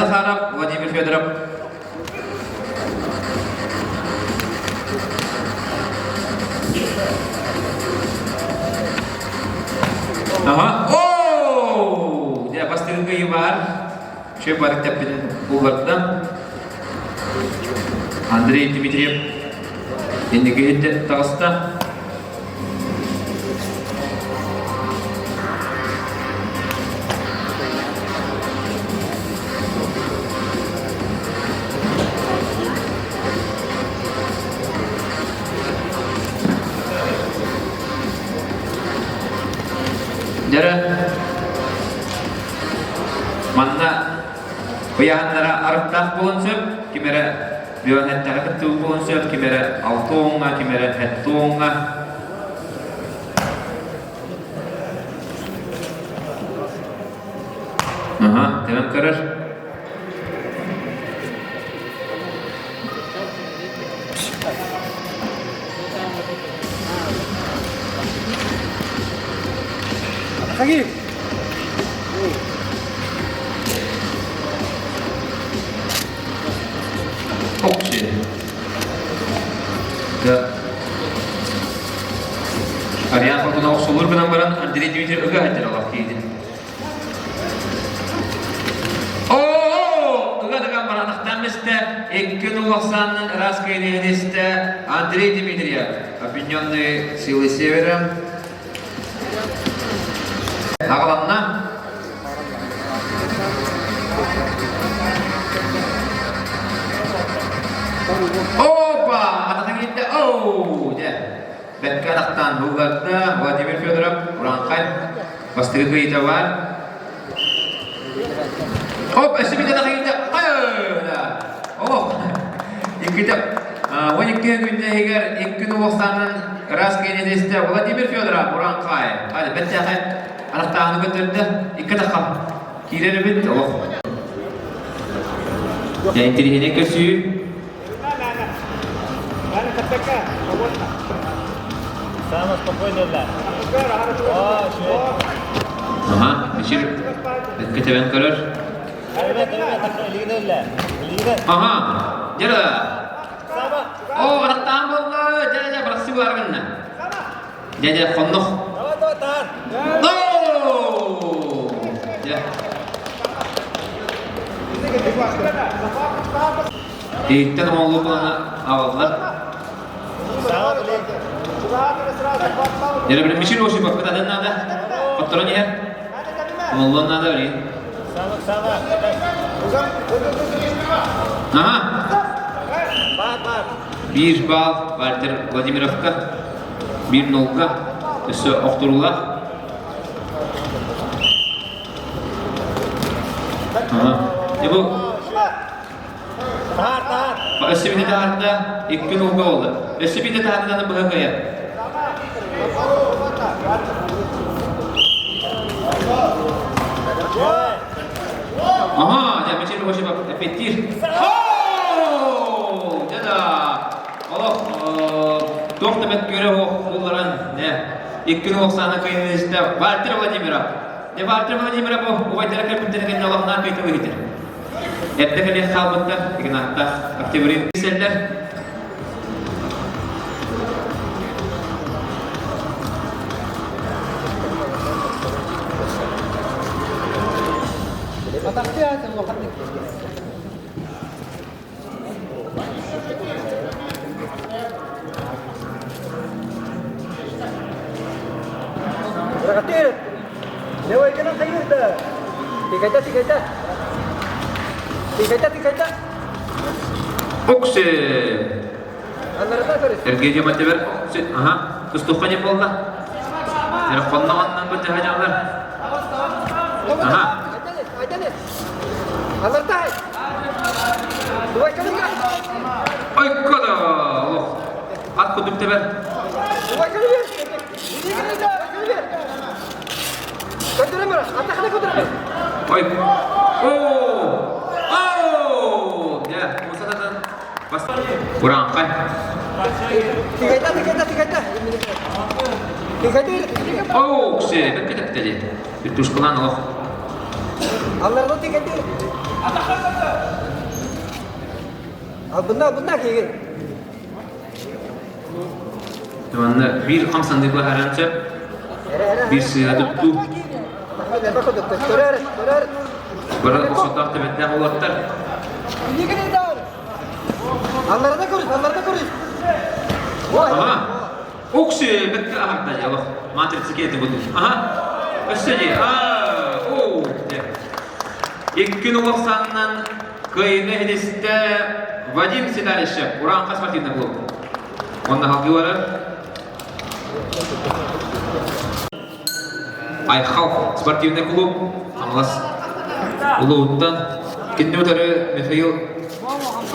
Захаров, Владимир Федоров. Ага. О! Дьэ, бастыҥ кыйы баар. Үчүгэй барык тэппитин булларда. Андрей Дмитриев инники иһитте таҕыста. Дьэрэ манна ыйаһыннара арыктаах буолуон сөп, ким эрэ бүөнэттэҕэ кыттыбыт буолуон сөп, ким эрэ алта уоҥҥа, ким эрэ сэттэ уоҥҥа. Аха, тэбэн көрөр. Хагиев! Окси. Да. Ариан хотуна охсулур гынан баран Андрей Дмитриев ыга хатыр алах киирди. О, ыга дыган баран ахтан мисте, икки нулахсаннан раз кыйныгынисте Андрей Дмитриев, Объединенные силы Севера. Аҕаланна. Опа! Атахан киирдэ. Оу! Дьэ. Бэккэ атахтаан булларда Владимир Федоров Ураанхай бастакы кыйыта баар. Оп, өссө биир атахан киирдэ. Да. Олох. Иккитэ 12 күннэ иһигэр икки нуохсаанын ыраас киэнэдистэ Владимир Федоров Ураанхай. Хadi бэттээхэ арахтааһыны көтөрдө. Икки атахха киирэр эбит. Олох. Интириэһинэй көсүү. Самое спокойное да. Ага, Мичир кэтэбэн көрөр. Ага, дьэ О, арахтаан буолла, дьэ дьэ бырахсы буолар гынна. Дьэ дьэ хоннох. No! Дьэ. Иһиттэн оҥоллу булана аҕаллар. Дьэ, билин Мичил Осипов кытатын наада. Хотторон иһэр. Оҥоллуон наада билигин. Ага. Биир баал Вальтер Владимировка, биир нолга, өссө охторуулаах. Ага. Дьэ бу Өссө биирдэ таһаарда, икки нолга буолла. Өссө биирдэ таһаарда быһа кыайар. Ага, дьэ, Мичил Осипов эппиэттиир. Дьэ да, олох туох да мөккүөрэ суох булларан, дьэ, икки нол оксана кыайыыста Вальтер Владимиров. Дьэ, Вальтер Владимиров убайдара кэлбиттэрин кэннэ олохнаах кыайталыы иһитэр. Эрдэ кэлиэх хаалбыттар, Игнаттаах Октябрин кисэллэр. Ракатыр! Левой канал хайырда! Тикайта, тикайта! Тикайта, тикайта! Оксе! Эргиэдьэ матебер ага тустухха не буолла. Хонно оннан бу дьаллар. Ага. Ой, кода! Ат кудук тебер. Ой. О! О! Дьэ, мусататын Ураанхай. Оо, ксе, бэккэ тэптэ дии. Вертушкалаан олох. Албынна, албынна киигин. Манна биир хамсаныы быһааран сөп. Биир сыыһа туттуу. Бары охсотоох төбөттээх уолаттар. Алларда көрүс, алларда көрүс. Ага. Уксы бэккэ аһарда дьэ олох. Матрица киэтэ бу. Аха. Өссө дии. Аа. Оо. Икки нулахсаннан кыайыыны иһитистэ Вадим Седалищев, Уран спортивный клуб. Онно халгыы барар. Айхал спортивный клуб Хаҥалас улууһуттан кинини утары Михаил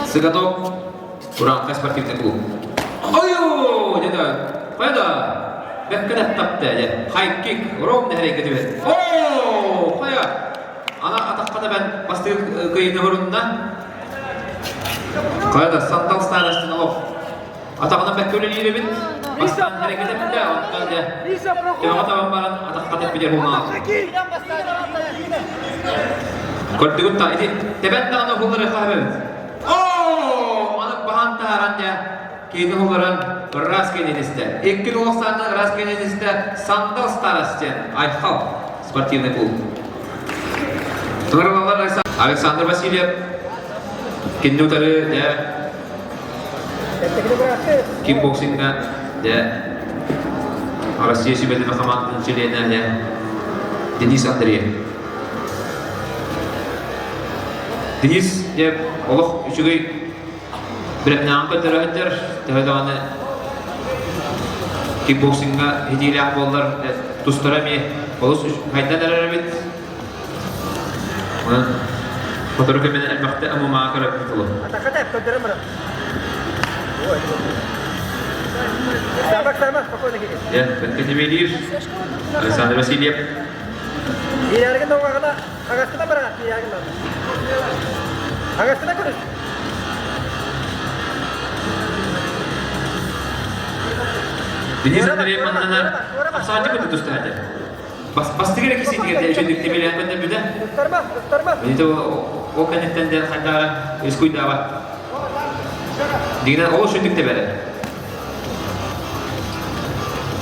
Сыгатов Ураанхай спортивный клуб. Ой, деді, қайда? Бәккә тапты, деді. Хайкик, ром нәһәрәйгә түбәт. О, қая? Ана атаққа да бән бастығы кыйыны бұрынна. Қайда, сандал старостин олох. Атағынан бәккә өлелейбін. Бастан әрекет етті, оттан де. Төбеға табан баран атаққа деп бідер болмаған. Көрдүгүт та, ити тебен даҕаны буллары хаһабыт. Оо, аны баһан таһаран дьэ, киһини булларан ыраас кэнэнистэ. Икки туохсааннан ыраас кэнэнистэ Сандал Старостин, Айхал спортивный клуб. Туруналар Александр Васильев кинини утары дьэ кикбоксиҥҥа дьэ Россия сүбэтин хамаандатын чилиэнэ дьэ Денис Андреев. Денис дьэ олох үчүгэй бирэмнээҕин көрдөрөөччүлэр төһө даҕаны кикбоксиҥҥа итиилээх буоллар тустара эмиэ олус хайдан эрэр эбит. Онон сотору кэминэн элбэхтэ ММА көрөппүт буолуо. Атака көрдөрөн баран. Сабак, сабак, спокойно кири. Дьэ, бэркэ тибиэлиир Александр Васильев. Биирэргин оҕаҕына хаҥаскына бараҕат биирэргин Хаҥаскына көрүс. Денис Андреев маннана Апсаачы кытты тустаһа Бастыгы эрэ кисиитигэр дэ үчүгдүк тибилээн көрдөрбүтэ. Ыттарма, ыттарма. Ити ол кэнниттэн дэ хайдаара искуйдаабат. Дигинэн ол үчүгдүк тэбэрэ.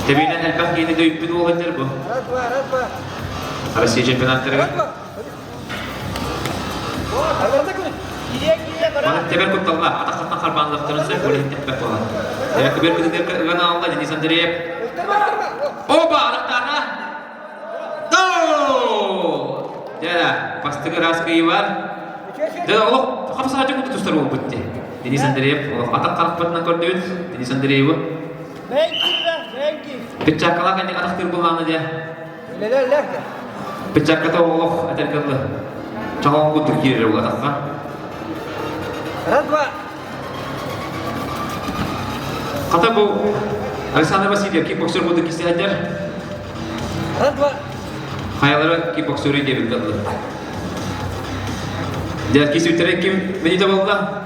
Тэбиинэн элбэх киһини дөйүппүт уолаттар бу. Раз, два, раз, два. Россия чемпионаттарыгар. Раз, два. Маны тебер кутталла, атахтан харбаанлахтарын сөп, ол иһин тэппэт буолар. Эбэкки бер кытыгар ыган аалла Денис Андреев. Оба, арахтаана! Дьэ, бастакы раз кыйыбар. Дьэ, олох хапсаҕа куту тустар буолбут дии. Денис Андреев олох атах харахпытынан көрдүбүт Денис Андреевы. Печаккалаах кэнник атахтыыр буоллаҕына дьэ. Печакката олох этэргэ дылы чоҕоҥ курдук киирэр ол атахха. Раз, два. Хата бу Александр Васильев кикбоксер курдук кистэһэллэр. Раз, два. Хайалара кикбоксеры диэбит дылы. Дьэ, кисүттэрэ ким минута буолла?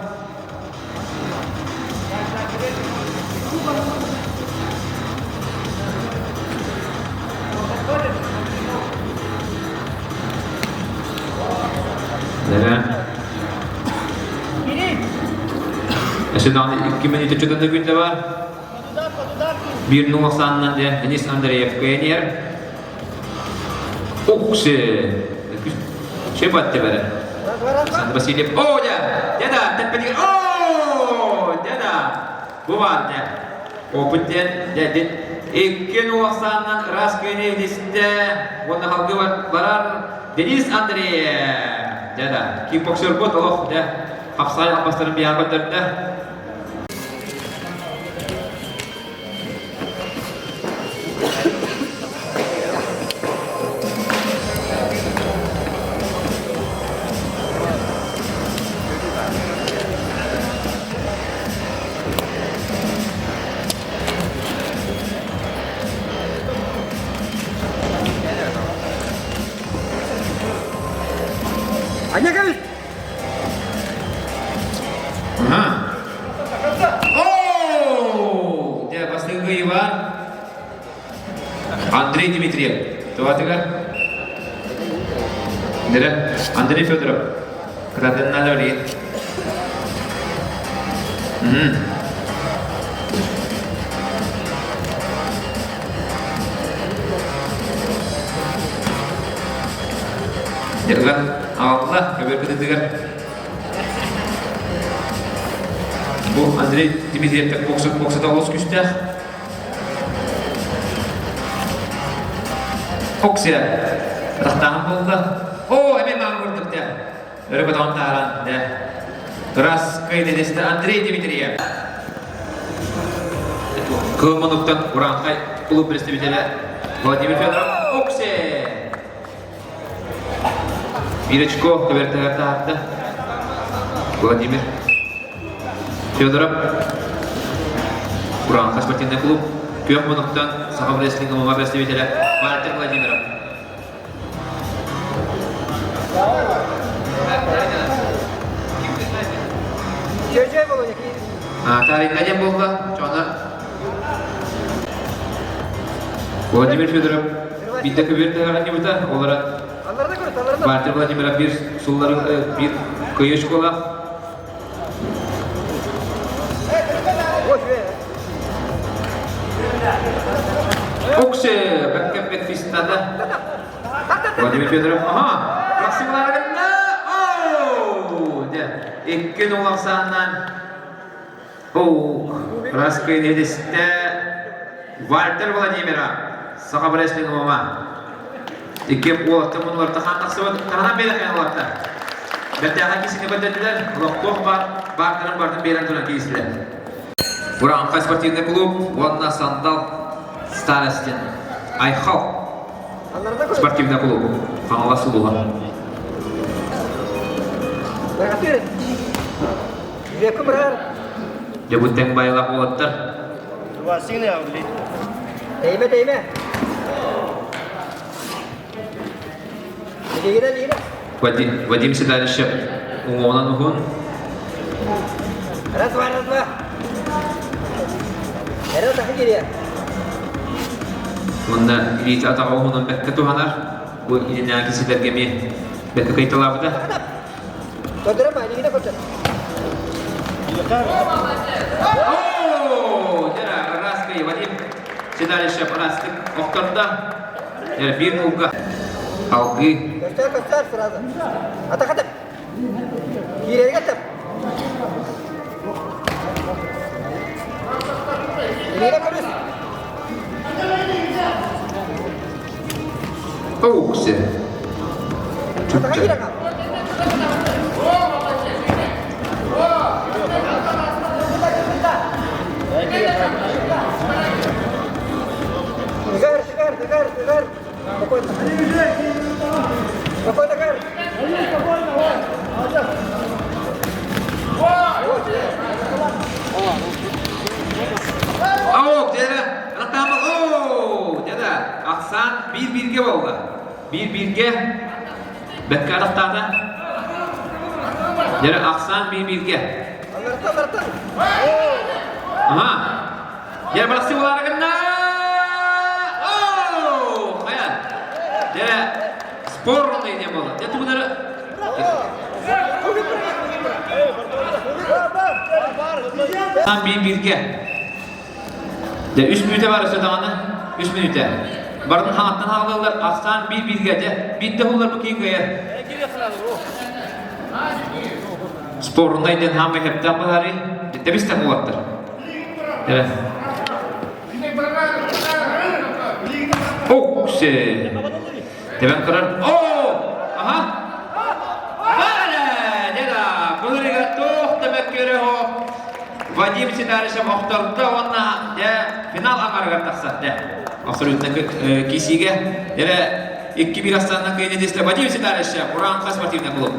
Нэрэ. Өссө даҕаны икки мүнүүтэ чутан күндэ бар. Биир нуҥасаанынан дьэ Денис Андреев кыайан Уксы! Шепат тебәрэ. Александр Васильев. О, дьэ! Дьэ тэппэтигэр. О, дьэ Бу баар дьэ. Опыт диэн, дьэ, дин. Икки нуҥасаанынан ыраас күөнэ илистэ. Уонна халгы барар Денис Андреев. Дьэ да, кикбоксербут олох дьэ хапсаҕай албастарын биһиэхэ көрдөрдө. Аня кэбис! Ага. О! Дьэ, бастыҥы Иван. Андрей Дмитриев. Туатыгар. Нere? Андрей Федоров. Кытатынна да билигин. Дьылҕан аҕалла көбөр кытытыгар. Бу Андрей Дмитриевтэр бокса боксата олус күүстээх. Оксия атахтааһын буолла. Оо, эмиэ маҥан курдук дэ. Өрө көтөҕөн таһааран дэ. Ыраас кыайдэнистэ Андрей Дмитриев. Кыл мунуктан Ураанхай клуб представителя Владимир Федоров Оксе. Биир очко көбөртөһөр таһаарда. Владимир Федоров Ураанхай спортивный клуб күөх мунуктан Саха рестлинг ММА представителя Вальтер Владимиров. Таринна диэн буолла, чоно Владимир Федоров биирдэ көбүөр таһааран олора Вальтер Владимиров биир суллары биир кыйы школа. Оксе, бэккэ фистада. Владимир Федоров, ага, Максималарыгынна, оу, дэ, икки нулахсааннан, оу, раскын едисте, Вальтер Владимира, Саха Бреслин мама. Икки уолаттар мунулар тахан тахсыбыт, таһынан биэрэ уолаттар. Бэртээхэй кисини көрдөрдүлэр, олохтоох бар, баартарын бартын биэрэн туран киистилэр. Ураанхай спортивный клуб уонна Сандал Старостин Айхал спортивный клуб Хаҥалас улууһа. Дьэ бу тэҥ байлаах уолаттар. Тэймэ, тэймэ. Вадим, Вадим Седалищев уҥуоҕунан уһун. Раз, два, раз, два. Эрэ таһы кириэ. Уонна илиитэ атаҕа уһунун бэккэ туһанар. Бу илинээки ситэргэ эмиэ бэккэ кыйталаабыта. Көрдөрөм, илиитэ көрдөр. Оо, дьэ, ыраскай Вадим Седалищев ырастык охтордо. Биир нулга алгыы. Көстөр, көстөр сразу. Атака тап. Киирэргэ тап. Илиитэ көрүс. Оуксе. Атака киирэн хаал. Тыгар, тыгар, тыгар, тыгар. Спокойно. Спокойно, Гар. Оу, деді, Ратамы, оу, деді, Ақсан бір-бірге болды. Бір-бірге бәкке арақтады. Деді, Ақсан бір-бірге. Алартан, алартан. Ага. Дьэ, бырахсы булаары гынна! Оо! Хайа! Дьэ, спорный не было. Дьэ, тугунары... Там биир-бииргэ. Дьэ, үс мүнүүтэ бар өссө даҕаны. Үс мүнүүтэ. Барын хаҥаттан хаалаллар, ахсаан биир-бииргэ. Дьэ, биирдэ буллар бу киин кыайар. Спорунай диэн хаамай хэптээх быһаарыы. Тэбис-тэҥ уолаттар. Оксе! Тэбэн турар. О! Аха! Бара! Деда! Былырыга туох да мөккүөрэ суох. Вадим Ситаришев охтордо уонна дьэ финал аҥарыгар тахсар дьэ. Абсолютно кисиигэ дьэ 2-1 астанна кыайыы дистэ Вадим Ситаришев Ураанха спортивный клуб.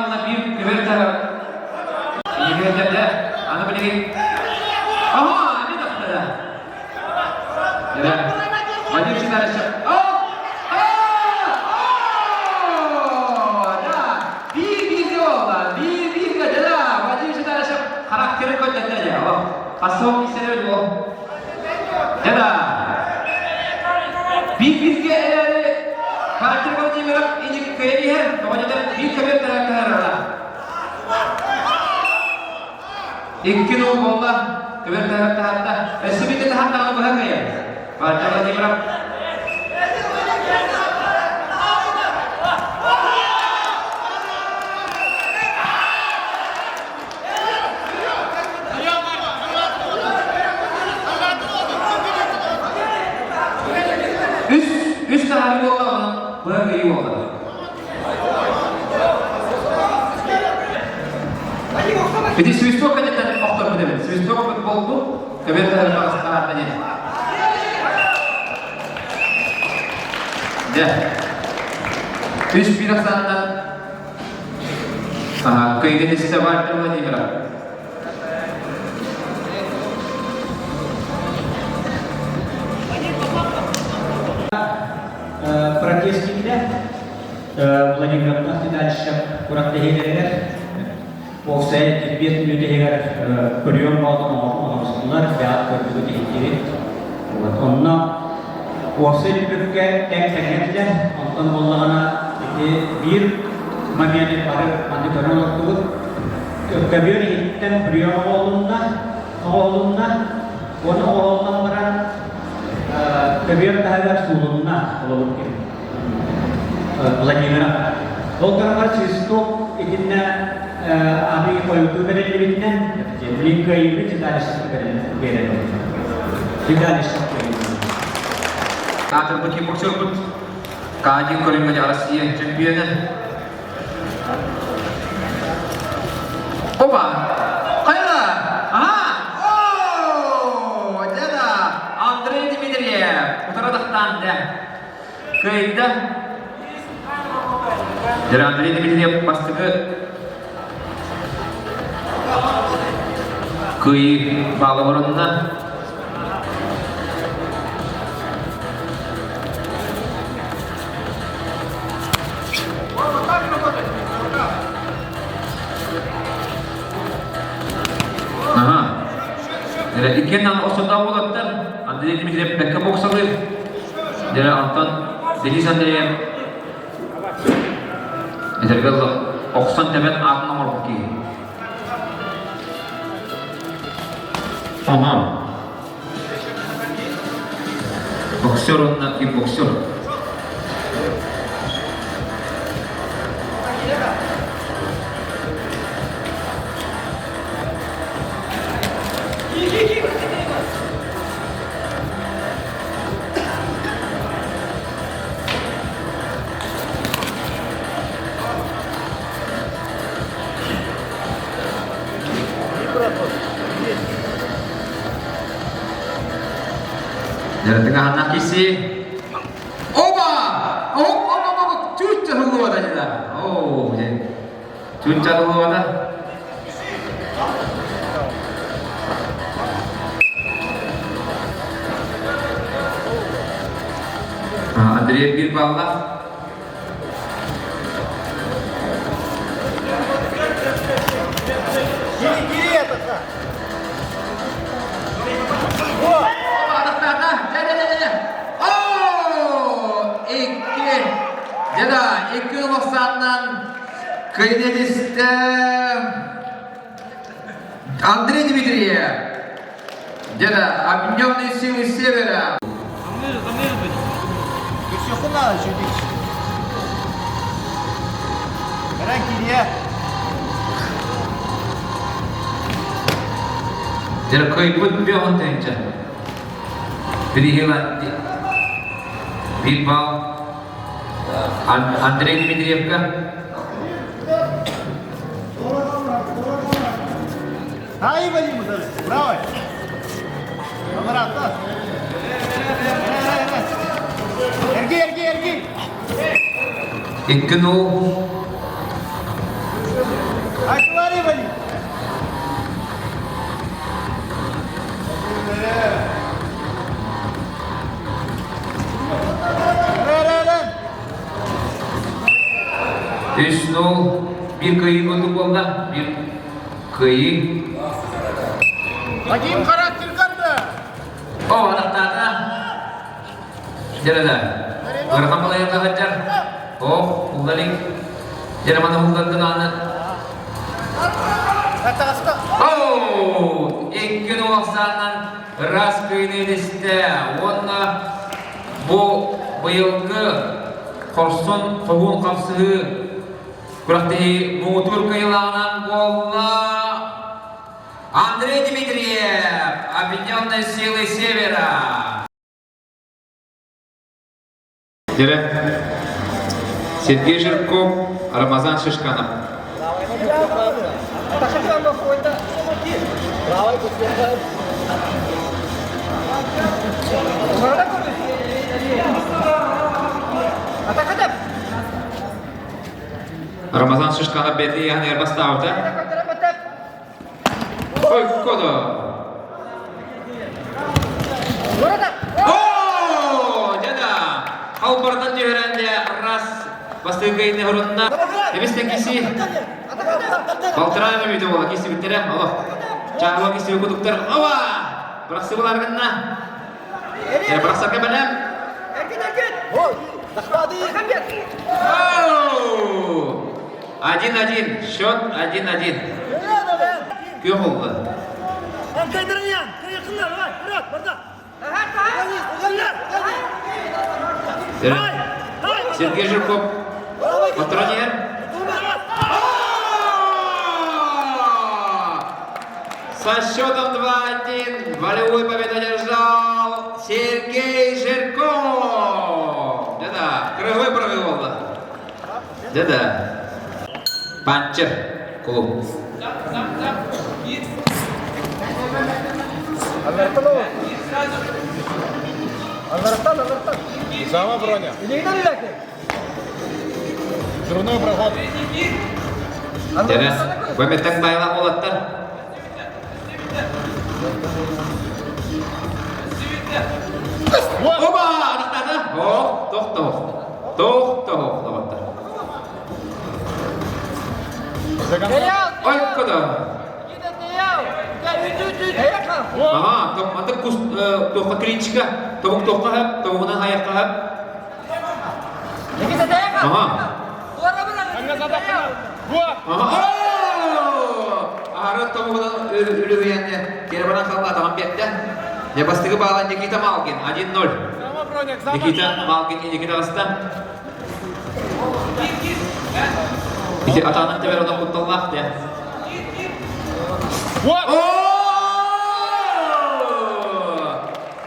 уонна биир көбөр таһар. Иһиэдэ, аны билигин. Ага, эмиэ тахтара. Дьэ, Вадим Сидорович. О! Да! Биир-бииргэ буолла. Биир-бииргэ, да, Вадим Сидорович характерын көрдөрдө дьэ. Хассон истэрэ бу. Дьэ да. Биир-бииргэ эрээри Владимир Владимиров инник кыайан иһэр, тоҕо диэтэр биир көбүөр таһаарала. Икки нол буолла, көбүөр таһаар таһаарда. Өссө биирдэ таһаардаҕына быһа кыайар. Владимир Владимиров Үс, үс таһаарыы буолла, онон быһа кыайыы буолла. Ити свисток кэнниттэн охторбут эбит. Свисток буолбут, көбүөр таһырга таҕыстаҕар диэн. Дьэ. Үс биир ахсаанынан Кыйгын истэ Вальтер Владимиров. Протестикле Владимировна дальше курактаһиилэригэр уопсай биэс мүнүүтэ прием боотун оҥорсуллар бэҕэт көрдүгүт иһиттибит. Онно уопсай түмүккэ тэҥ тэҥҥэ онтон буоллаҕына ити биир моменты бары маны көрөн олордубут. Көбүөр иһиттэн прием оҥоһулунна, оҥоһулунна, уонна оҥоһуллан баран көбүөр таһыгар суулунна холобур ким Владимира. Ол гынан свисток итиннэ аны хойутуу бэриллибитинэн билин кыайыыны читалищеска биэрэн Читалище Аатырбыт кикбоксербут Кадин көрүҥҥэ Россия чемпиона. Опа! Хайа! Ага! О! Деда! Андрей Дмитриев! Утара тахтаан дэ. Кыайда. Дьэ, Андрей Дмитриев бастакы кыайыы баалабырынна. Ага. Дьэ, иккиэн охсордоох буолаттар. Андрей Дмитриев бэккэ боксалыыр. Дьэ, онтон Денис Андреев этэргэ охсон тэбэн аатын оҥорбут киһи. Ага. Боксер уонна кикбоксер. Dari tengah anak isi. Oba! Oh, oh, oh, oh, cuca huluan aja. Oh, cuca huluan. Андрей биир балла. Икки. Деда, икки лохсаннан кыйнетисте Андрей Дмитриев. Деда, Объединенные силы Севера. Дьэ, кыайбыт бөҕөн тыһыынча. Перехила биир балл Андрей Дмитриевка. Ай, Вадим, браво! Камарата! Эрги, эрги, эрги! Икки нул. Айтылары Вадим. Үс нол bir кыайыы курдук буолла. Bir кыайыы. Вадим характер карда. О, атахтаата. Дьэрэлэ. Ыарахан балайырга сылдьар. Ох, улларик. Дьэрэ маны уллардын ааны. Оу! Икки нуохсаанан ыраас кыйны илистэ уонна бу быйылгы хорсун хоһуун хапсыһыы күрэхтэһии муҥутуур кыайыылааҕынан буолла Андрей Дмитриев, Объединенные силы Севера. Дьэрэ. Сергей Жирков, Рамазан Шишканов. Рамазан Шишканов бэти яһан эрбастаабыта. Ой, кода. О, дяда! Халбардан түһэрэн дьэ раз бастыыкайны хорунна. Эмистен киси. Балтыраа мүтө буола кисибиттэрэ. Олох. Чааһыла кисиби кутуктар. Ова! Бырахсыбылар гынна. Э, бырахсарга бэлэм. Один-один. Счет один-один. Күөх oldu. Сергей Жирков. Патронер. Со счетом 2-1 волевую победу одержал Сергей Жирков. Да-да, кыргый провел oldu. Да-да. Панчер клуб. Сама броня. Взрывной проход. Дьэ, бэмэттэн байлах уолаттар. Оба! Анахтата! Ох, тохтох. Тохтох, доҕоттор. Ой, куда? Ага, мантык кус туохха клинчика, тобук туохха хөп, тобугунан айахха хөп. Ага. Ага. Ары тобугунан үлүгүйэнне керебанан халлаатаҕын биэрдэ. Дьэ бастакы баалан Никита Малкин 1-0. Никита Малкин инники таҕыста. Ити атаанан тэбэр онон кутталлаах дэ.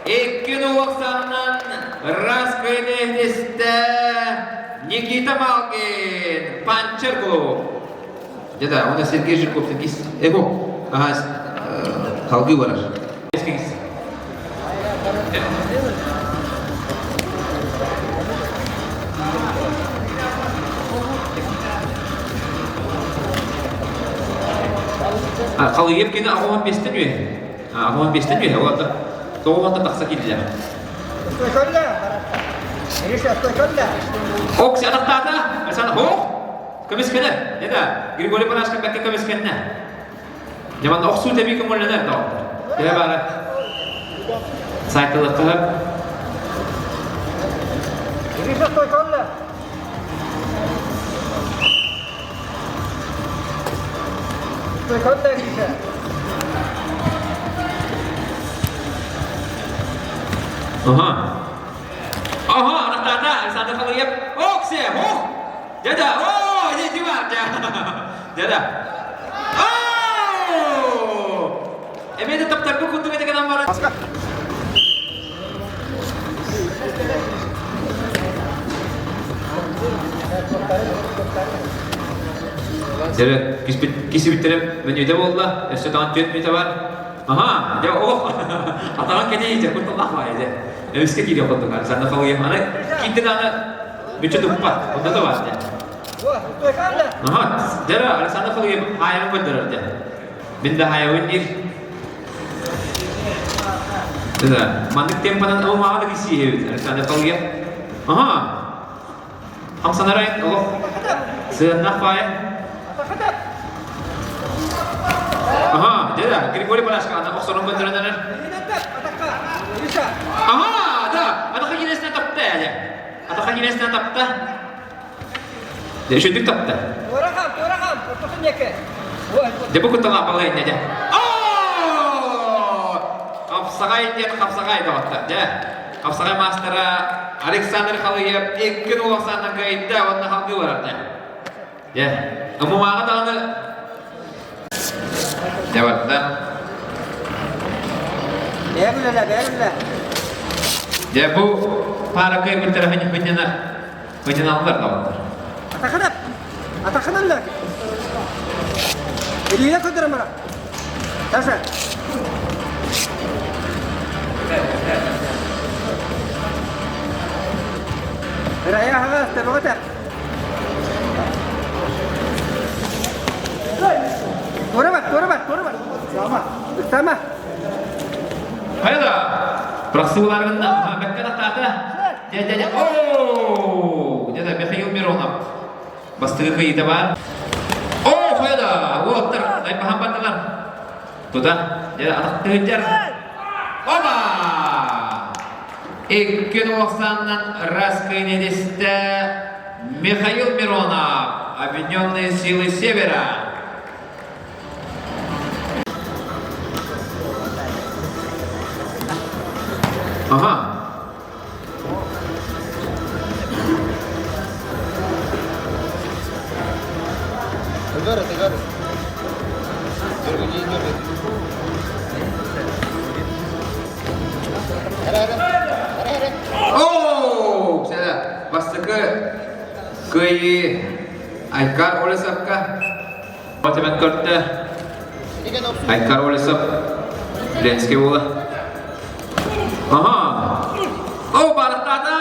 Икки нуохсаннан раз истэ Никита Малкин Панчер клуб. Дьэ уонна Сергей Жирков кис эго ага халгыы барар. Халыйып кини аҕуһан биэстэн үөһэ. Аҕуһан биэстэн үөһэ олата тоҕуһанта тахса киирдэ. Ок, атахтаата. Асан ох. Көмүскэнэ. Это Григорий Парашкин бэккэ көмүскэннэ. Дьаман охсуу тэбии көҥүллэнэр доҕоттор. Төһө баара сайтылыхха Ага. Ага, анахтаата, Александр Халыев. Оксе, ох! Дяда, о, иди бар, дяда. Эмиэ таптарбы курдук этэ гынан баран. Дьэ, кисибиттэрэ мүнүүтэ буолла, өссө даҕан түөрт мүнүүтэ бар. Аха, дьэ, олох атаҕын кэтии, дьэ, кутталлаах баайы, дьэ. Эмискэ киириэх курдук, Александр Халыев. Аны киирдин аны мүччү туппат, онно да бар, дьэ. Ага, дьэ Александр Фалгиев хаайарын көрдөрөр дьэ. Мин да хаайабын диир. Да, маннык темпанан ылмаҕа да кисииһэбит Александр Фалгиев. Ага. Хамсанарай олох сыаннах баайа. Ага, дьэ Григорий Барашка ана охсорун көрдөрөн эрэр. Ага, да, атаха кииресинэ тапта дьэ. Атаха кииресинэ тапта. Дьэ, үчүгдүк тапта. Туора хаам, ортотун диэки. Дьэ, бу кутталаах балайынньа дьэ. Хапсаҕай диэн хапсаҕай доҕоттор. Дьэ, хапсаҕай маастара Александр Халыев икки нулахсааннан кыайда уонна халгыы барар дьэ. Дьэ, ымымааҕа даҕаны дьэ барда. Бэйэ үлэлэ, бэйэ үлэлэ. Дьэ, бу пара кыайбыттара ханьыппынньанар. Мадиналлар доҕоттор. Атахына, атахына үлэ. Илиилэ көтөрө мара. Таша. Рая аҕа, тэбэҕэ Туора бар, туора бар, туора бар. Сама, сама. Хайда? Просыларында бэккэ тахтаата. Дьэ, дьэ, дьэ. Оо! Дьэ, Михаил Миронов. Бастакы кыйыта баар. Оо, хайда? Уолаттар, айбахан бардылар. Туда, дьэ, атахтыһыдьар. Оба! Икки охсаннан раскайнедисте Михаил Миронов, Объединенные силы Севера. Ага. Тыгары, тыгары. Дергай, не дергай. Оо, бастакы кыайыы Айкар Олесовка. Батыман көрдө. Айкар Олесов Ленский буола. Ага. О, бараттаата.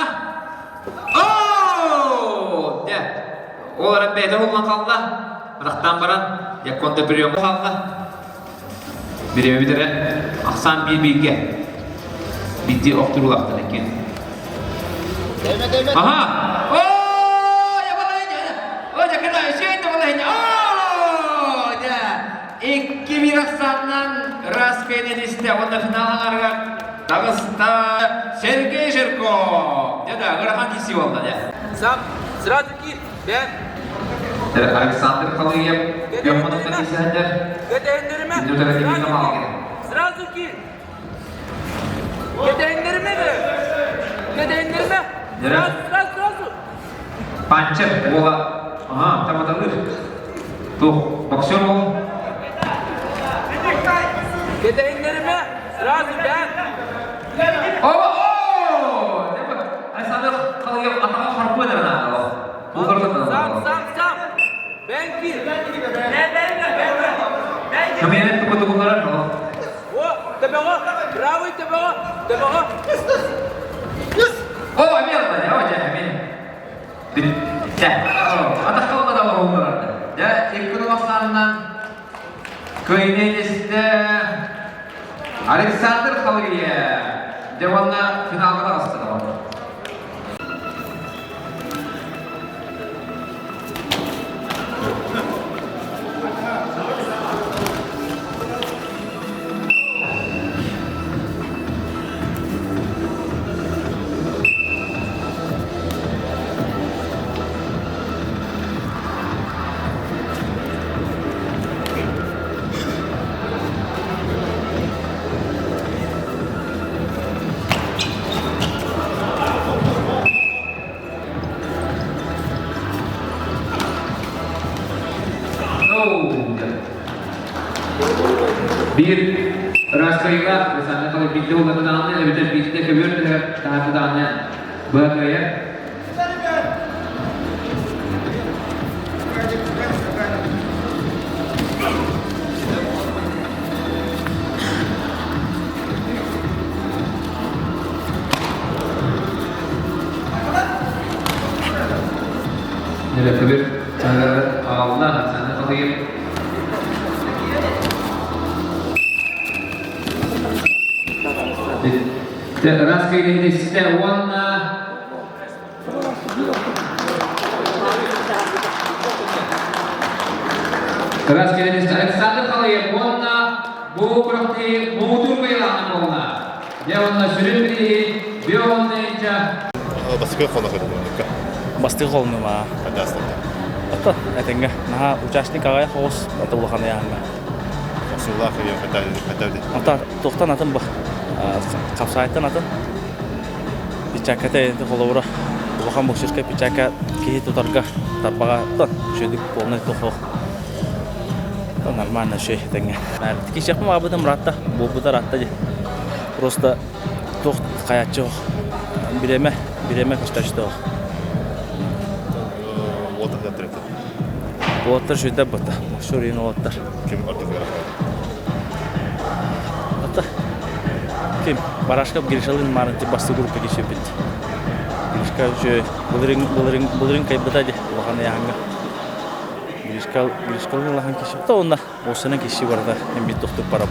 О! Дэ. Ол аран бэйэтэ буллан хаалла. Атахтаан баран, яконта прием хаалла. Бириэмэ бүтэрэ ахсаан биир бииргэ биирдии охторуулаахтар иккиэн. Аха! Оо, ябалайня! О, дьакына, үчүгэй табалайня! Оо, дьэ! Икки биир ахсаанынан Раскайнен истэ уонна финал аҥарыгар таҕыста Сергей Жирков! Дьэ да, ыарахан киирсии буолла дьэ. Сам, сразу киир, бэн. Александр Халыев Йоханов киирсэһэллэр. Кэтэһиннэримэ. Сразу киир. Кэтэһиннэримэ бе. Кэтэһиннэримэ. Сразу, сразу, сразу. Панчев уола. Ага, там аталыр. Тух, боксер уол. Кэтэһиннэримэ. Сразу бэн. О, о! Александр Халыев атаҕа харпыан эрэ. Сам, сам, сам. Бэн киир. Кымыйан тукутугулларар О, төбөҕө, правый төбөҕө, төбөҕө. О, эмиэ ылла, о, дьэ, эмиэ. Бүттэ. Атахха да олорор. Дьэ, икки ахсаанынан кыайыы Александр Халыев. Дьэ, уонна финалга таҕыстылар. Биир ыраастайга Александр Николаевич биирдэ булганы даҕаны эбэтэр биирдэ көбүөр түһэр таһаарда даҕаны быһа кыайар. Неле көбүр. Раз кыйдыһитистэ уонна Раз кыйдыһитистэ Александр Халыев уонна бу күрэхтэһии муҥутуур кыайыылааҕынан буолла. Дьэ уонна сүрүн бирииһи Бионнайча Бастакы холоно көрдүм. Бастакы холонума. Пожалуйста. Ата этэҥҥэ наһаа участник аҕай хоҕус ата улахан ыйааһыҥҥа. Охсуулаах хотя Ата туохтан атын ба хапсаайтан атын печакката энти холобура улахан боксерскай печакка киһи тутарга тарбаҕа үчүгдүк полный тохох нормально үчүгэй этэҥҥэ. Кисиэхпин баҕарбытым ыраатта буолбута ыраатта дии. Просто туох хайааччы бириэмэ бириэмэ көстөөччү суох. Уолаттар үчүгэйдэр бата. Мохсур иин уолаттар. Ким ордук Ата ким Барашков Гришалын маарынчы бастыы группа киирсиппит. Гришка үчүгэй былырыын былырыын былырыын кайбыта дии улахан ыйааһыҥҥа. Гришка Гришкалыын улахан киирсибит уонна уопсайынан киирсии барыта эмиэ тохтук барап.